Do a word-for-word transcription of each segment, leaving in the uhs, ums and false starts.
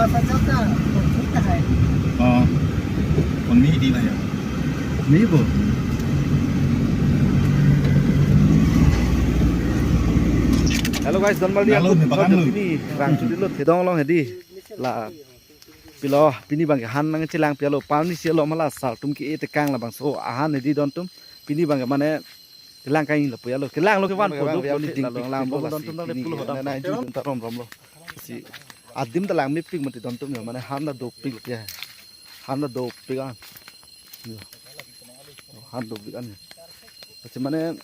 Pasal jok ta, oh, kita hai. Oh, kon mi di lah ya. Mi bo. Hello guys, don bali. Lalu aku ni bagan lo. Ini rang sudi lo, Thedong along hedi. La pilo, pini abang ke han nangchelang pi alo, pini si alo mala sar atum ke-e tekang labangso ahan hedi don atum. Pini abang ke mane kelang kai lo pu alo. Kelang lo ke van po, bang, lo bang, poli ding lo, pik lang pik bo lo, la si dontum pini pulo ke hodam na, na, ju dun ta rom rom lo. Si adim ta langmepik mati dontum ya, mane han ta dopik ya. Han ta dopik an. Ya. Han dopik an. Lasi mane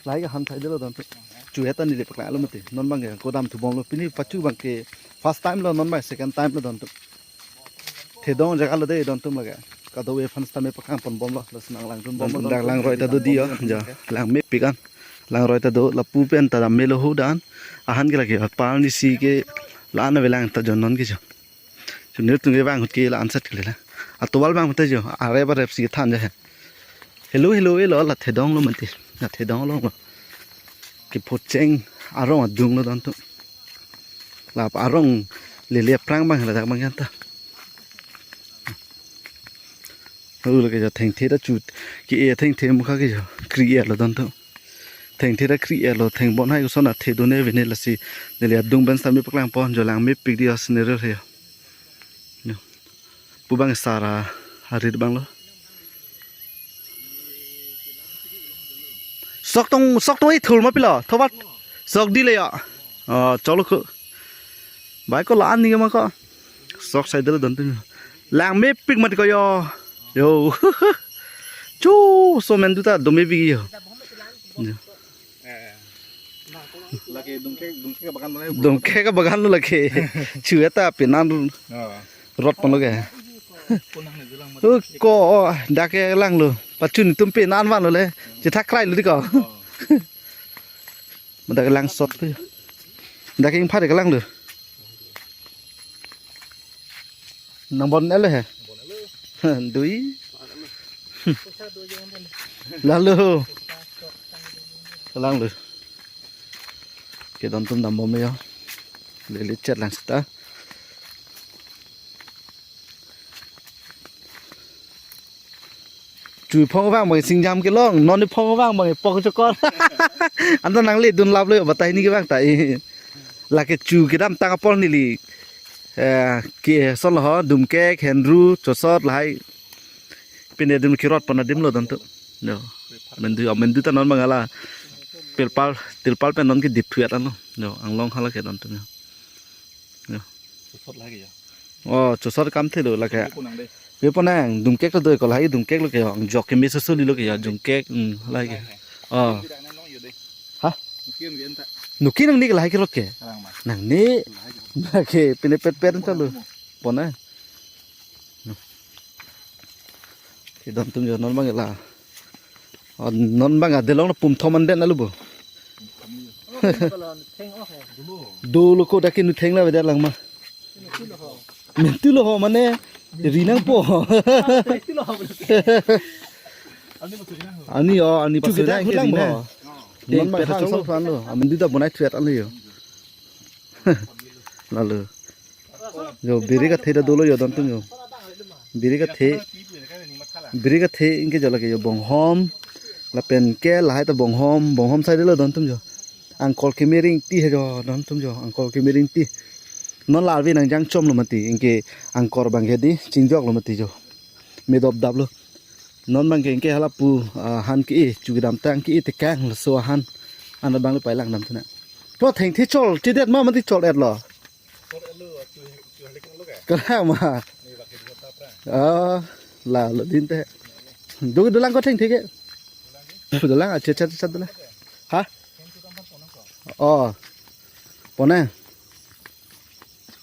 lahai ke han thai dolo dontum. Chu heta neli paklang lo mati. Non abang ke kodam thu bom lo. Pini pachu abang ke first time lo, non abang second time lo dontum. Thedong jaga lo de dontum lake. Kadokave aphan sitame paklang pon bom lo. Lasi nang lang dun bom lo. Dak langroi ta do di yo. Jo. Langmepik an. Langroi ta do, lapu pen ta dam melo ho dan. Ahan ke lake. Pini si ke la-an avelang ta jo non ke jo. Chu nelitum ke bang ahut ke la-an set ke le la. Atovar bang mate jo. Arep arep si than ja he. Hello, hello, hello, la Thedong lo mati. La Thedong lo. Kephocheng arong adung lo dontum. La arong lele aphrang abang ladak abang yan ta. Hu lake jo thengthe ta chu ke-e thengthe mukha ke jo kri-e lo dontum. Thengthe ta kri-e lo, theng bon hai koson athe done vene lasi neli adung pen sitame paklang pon jo langmepik di os ne re re. Yo. Pu abang sar arit abang lo. Sok tong, sok tong ithul ma pilo, thobat. Sok di le ya. Oh, cholo ko. Bai ko la-an ni ma ko. Sok sai dolo dontum. Langmepik mat ko yo. Yo. Chu, so mendu ta dome bi yo. Yo. Lake dungke, dungke ka bagan lo. Dungke ka bagan lo lake. Chu eta penan. Oh. Rot pon lo ke. Kunang ne jelang mati. Uh, ko, oh, dak ke lang lo. Pachu netum penan van lo le. Chethak krai lo di ko. Oh. Dak ke lang sot pe. Dak ke ingphat ke lang lo. Nang bon elo he. Dui. Lalu. Lang lo. Ke dontum dam bom yo. Lele chet lang seta. Chu phong vang bang singjam kelong, non ni phong vang bang pok chokor. Anta nangle dun lap lo batai ni ke bang ta. Lake chu kedamtang apor neli. Eh, ke son lo ho, dumkek, henru, chosot lahai. Pine dum kirot pon adim lo dontum. No. Mendu, mendu ta non bang ala. Tilpal, tilpal pen non kedip thuat ano. No, anglong hala ke dontum. No. No. Chosot lahai ke ya. Oh, chosot kam thelo lake. Pe ponang de. Pe ponang, dumkek lo do ko lahai dumkek lo ke yo. Jok ke me sosoli lo ke yo, dumkek, hmm, lahai ke. Oh. Ha? Nuki nang ni ke lahai ke rot ke. Nang ni. Lake pine pet pet chalo. Pona. Ke dontum jo non bang la. Oh, non bang adelong na pum thom an den alu bo. Dolo ko dak ke nu theng la vedet lang ma. Mentu lo ho mane rinang po. Ani o, ani chu pasu kita nang ke hulang rinang. Bo. Non bang hang sol fan lo. Amen di da bonai thuat an lo yo. Lalu. Yo, biri kethe ta dolo yo dontum yo. Biri kethe. Biri kethe ingke jo lake yo bonghom. Lapen ke lahai ta bonghom, bonghom sai dolo dontum yo. Angkor kemering ti he jo dontum yo, angkor kemering ti. Non la arve nang jang chom lo mati, ingke angkor bang hedi chingjok lo mati jo. Medop dap lo. Non bang ke ingke hala pu, ah, han ke-e, chu kedamtang ke-e tekang laso ahan. An bang le pai lang dam thuna. To thengthe chol, chedet ma mati chol et lo. Kala ma. Ah, la lo din te. Do dolang ko thengthe ke. Dolang acha cha cha dolang. Ha? Oh. Pona.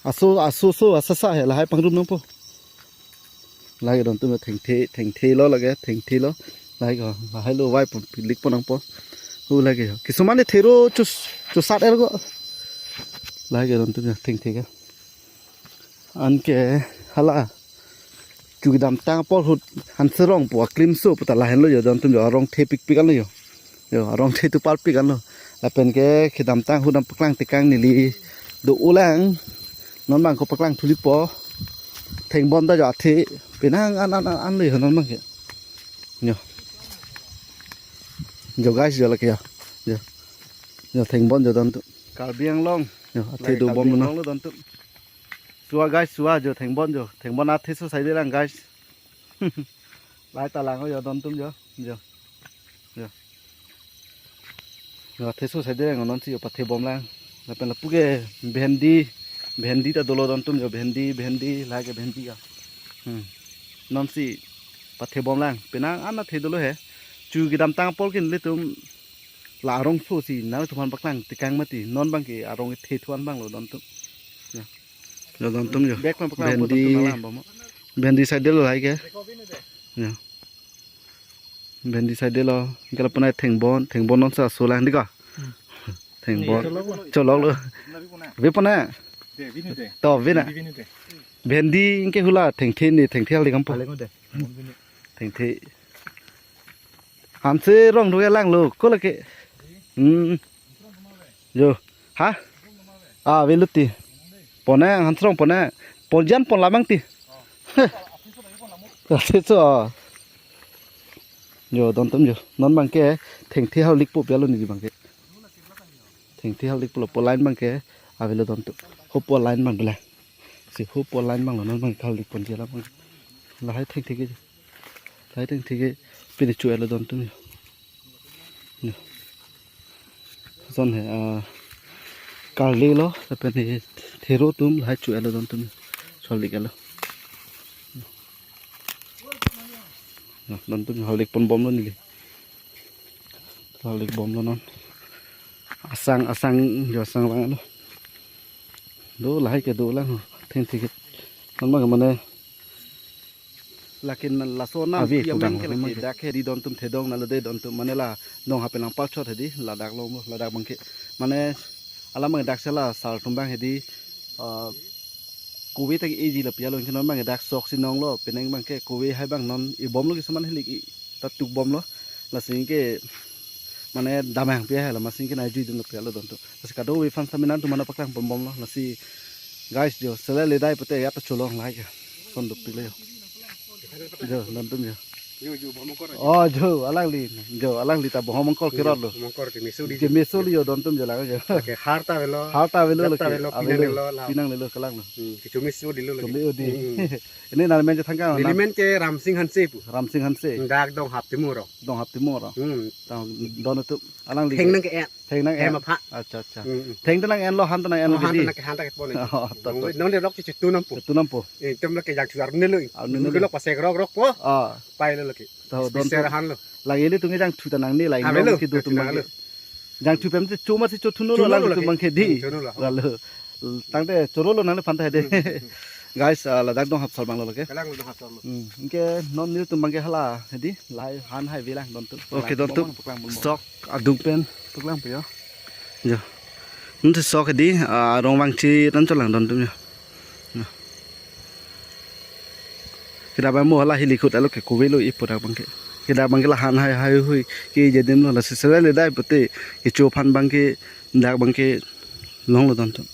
Aso, aso, so, asasa he, lahai pangrum nangpo. Lahai dontum thengthe, thengthe lo lake, thengthe lo. Lahai ko, lahai lo vai pon, pilik pon nangpo. Hu lake. Kisuman ni thero chus, chusat er ko. Lahai ke dontum thengthe ke. Anke hala. Chu kedamtang apor ahut hanserong pu aklimso pu ta lahenlo yo dontum yo arong the pikpik anlo yo. Yo arong the tu parpik anlo. Lapen ke kedamtang ahut dam paklang tekang neli do-o lang. Non bang kopaklang thulipo. Thengbon ta jo athe penang an an an an le non bang ke. Jo. Jo guys, jo lake jo. Jo. Jo thengbon jo dontum. Karbi Anglong. Jo athe do bom na. Karbi Anglong lo dontum. Sua guys, sua jo thengbon jo. Thengbon athe so sai de lang guys. Lahai ta lang jo dontum jo. Jo. Jo. Jo, athe so sai de lang non si jo pathe bom lang. Lapen lapu ke bhendi, bhendi ta dolo dontum jo, bhendi, bhendi, lahai ke bhendi ka. Hmm. Non si pathe bom lang. Penang an athe dolo he. Chu kedamtang apor ke nelitum la arongso si nangtum aphan paklang tekang mati. Non bang ke arong kethe thu-an bang lo dontum. Jo. Jo dontum jo. Bek aphan paklang bhendi. Dontum nang lang bom. Bhendi sai dolo lahai ke. Jo. Bhendi sai dolo. Ke lapu nai thengbon, thengbon non sa so lang di ka. Hmm. Thengbon. Cholok lo. Cholok lo. Ve pona. To ve na. Bhendi ke hula thengthe ne, thengthe hal di kampo. Thengthe. Hanse rong do lang lo. Ko lake. Hmm. Jo. Ha? Ah, velo ti. Pona, Hansrong pona. Ponjan pon labang ti. Athe so. Jo, dontum jo. Non bang ke thengthe haulik po pialo ni bang ke. Thengthe haulik po lo po line bang ke. Avelo dontum. Hopo line bang bela. Si hopo line bang lo non bang haulik pon jela bang. Lahai thengthe ke. Lahai thengthe ke pini chu elo dontum jo. Jo. Son he, ah, karli lo, lapen he thero atum lahai chu elo dontum. Solik elo. Jo, dontum haulik pon bom lo neli. Haulik bom lo non. Asang, asang, jo asang lang lo. Do lahai ke do lang. Thengthe ke. Non bang mane Lakin laso nam ave piyam kudang lang ke lo lake mangke. Dak hedi dontum thedong nalo de dontum mane la dong hapen lang palchot hedi ladak lo mo ladak bang ke. Mane alam bang dak sela sar tum bang hedi, ah, kove ta eji la pialo ke non bang dak sok si nong lo penang bang ke kove hai bang non ibom lo kisuman helik i ta tuk bom lo. Lasi ke mane damang pia hai la masi ke nai jui dun lo pialo dontum. Lasi kadokave aphan saminan tum mana paklang pon bom lo. Lasi guys jo sele ledai pute ya ta cholong lahai ke. Son duk pik le jo. Jo, dontum jo. Jo, jo, Bhomongkor. Oh, jo, alangli. Jo, alangli ta Bhomongkor kerot lo. Bhomongkor ke meso di. Ke meso li jo, dontum jo lang jo. Ke har ta avelo. Har ta avelo. Har ta lake. Avelo, pinang avelo, lo, la. Pinang avelo kelang lo. Hmm, ke chumi so di lo lake. Chumi odi. Hmm. Ini nangli men je thangka. Neli men ke Ramsing Hanse pu. Ramsing Hanse. Dak Donghap Timung arong. Donghap Timung arong. Hmm. Tang don itu alangli. Theng nang ke-en. Theng nang-en. Hem apha. Acha, acha. Hmm, hmm. Theng ta nang-en lo, han ta nang-en lo. Oh, han ta jadi. Nang ke han ta ke pon. Oh, to, to. Nong de lok chetu nampo. Chetu nampo. Eh, tem lake jangthu arni lo. Arni lo. Lok pasek rok rok po. Ah. Pai lo lake. To, don special tu. Han lo. Lake ilitum ke jangthu ta nangne lake. Ave lo, nong ke do jangthu tum nang bang ke lo. Jangthu pen si choma si chothuno lo. Chothuno lo lake ilitum lake. Bang ke di. Hmm, chothuno lo. Lalu tangte choro lo nangliphan ta hedi. Hmm, hmm, hmm. Guys, ah, ladak Donghap sar bang lo lake. Kelang Donghap sar lo. Hmm, anke non nelitum bang ke hala hedi, lahai han hai avelang dontum. Okay, dontum. Paklang bom, paklang bom. Sok adung pen paklang po jo. Jo. Nelitum sok hedi, ah, arong vangchi tan cholang dontum jo. Jo. Kita bang mo hala hili khut alo ke kove lo ipo dak bang ke. Kita bang ke la han hai hai hui ke je dim lo lasi sele ledai pute kecho aphan bang ke dak bang ke long lo dontum.